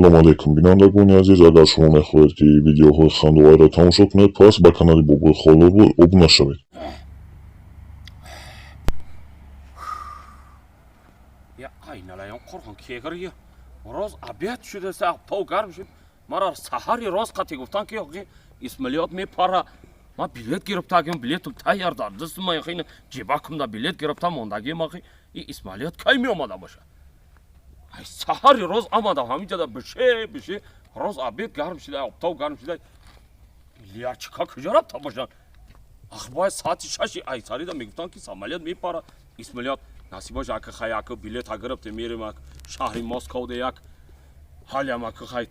Ассалому алайкум, бинандагони азиз. Агар шумо мехоҳед, ки видеоҳои хандоварро тамошо кунед, пас ба канали Бобои Холобой обуна шавед. Я айналаён қурғон кегир, роз обед шудаса, то гарм шуд. Мара саҳари роз қати гуфтан, ки охи Исмаилиёт мепара. Ман билет гирифтагим, билетум тайёр дар дастма, охи ҷибакумда билет гирифта мондагим. Охи и Исмаилиёт кай меомада боша? Ай саҳари роз омадам, ҳаминҷода бише бише, роз обед гарм шуда, обтов гарм шуда. Лячка куҷо рафта бошанд? Ах, бояд соати 6-и айсарида мегуфтанд, ки самолёт мепара, Исмаилиёт. Насиб боша, ака, хай, ака, билета гирифте, мерем ак шаҳри Москов як ҳалям, ака, хай,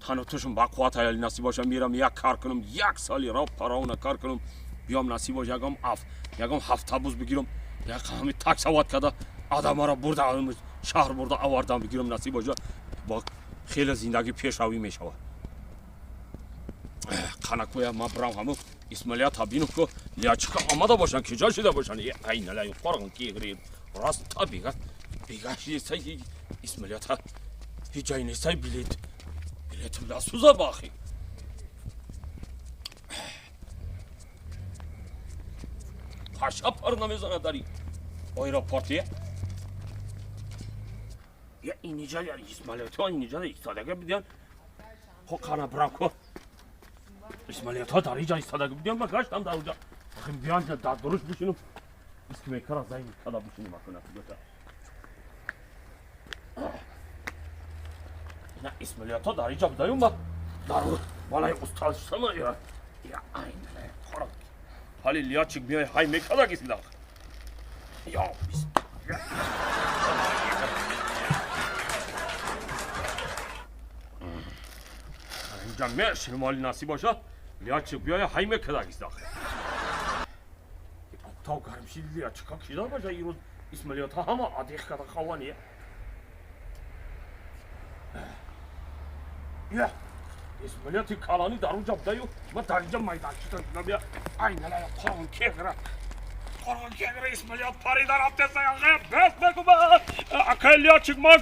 тану тушум ба қувват ҳаяли. Насиб боша, мирам, як кар кунам, як соли ро паровна кар кунам, биём. Насиб боша, ягом аф ягом ҳафтабуз бигирам, як ҳами таксават када адамаро бурда шаҳр бурда овардам бигирам. Насиб боша, бо хеле зиндагӣ пешравӣ мешавад. Қанакоя ман бирам, ҳаму Исмаилията бинам, ку лячка омада бошанд, киҷо шида бошанд. Айналаю қорғон кигри, рост та бига бига шисай Исмаилията ҳеҷ ҷай нестай. Билетим насӯза бахи. Паша пар намезанад дар аэропорти. Я иниҷа Исмаилиятҳо иниҷа истодага бидиан. Хо, қана бирам, ку Исмаилиятҳо дар иҷа истодага бидиан. Ман гаштам дар уҷа, охи биён, дар дуруш бишинам, искмекара зайн када бишинем. Акуна ина Исмаилиятҳо дар иҷа будаю, ма дар балаи устод шама. Я айна қора ҳали лячик биёй, ҳай мекада гисида. Я инҷа мешинам, ҳоли насиб боша, лячик биёй, ҳай мекада гисида. То гарм шид, лячика кида боша? Ирӯз Исмаилиятҳо ҳама адиқ када хавани. Я Исмаилияти калонӣ дар уҷа будаю, ма дар инҷа майданчита. Бия, айналая қорғон кегра, қорғон кегра, Исмаилият парида рафтеса. Бес мегума, акай лячик, ман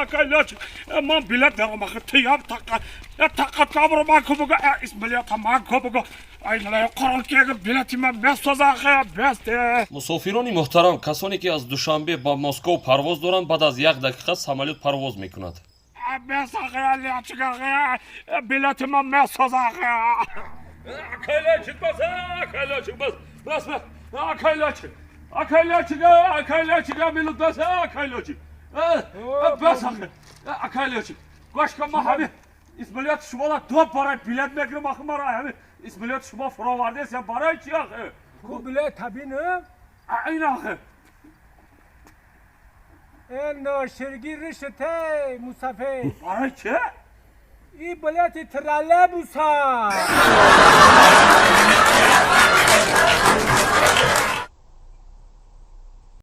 акай лячик, ман билет дорам. Ахи тиям тақа тақа табро ман ку буго, Исмаилията ман ку буго. Айналая қорғон кегр, билети ман месоза, ахи бесте. Мусофирони муҳтарам, касоне ки аз Душанбе ба Москов парвоз доранд, баъд аз як дақиқа самолёт парвоз мекунад. Бес, ахи лячик, ахи билети ман месоза, ахи. Акай лячик, бас, акай лячик, бас, бас, бас, акай лячик, акай лячик, акай лячик, минут, бас, акай лячик, бас, ахи акай лячик, гӯш кун, ман ҳами Исмаилият шуморо ду бора билет мегирам. Ахи, мара ҳами Исмаилият шумо фуровардест, я барои чи, ахи? Ку билет табинам? Ин, ахи. Ноширги риште мусафир. Барои чи? И билети троллейбуса.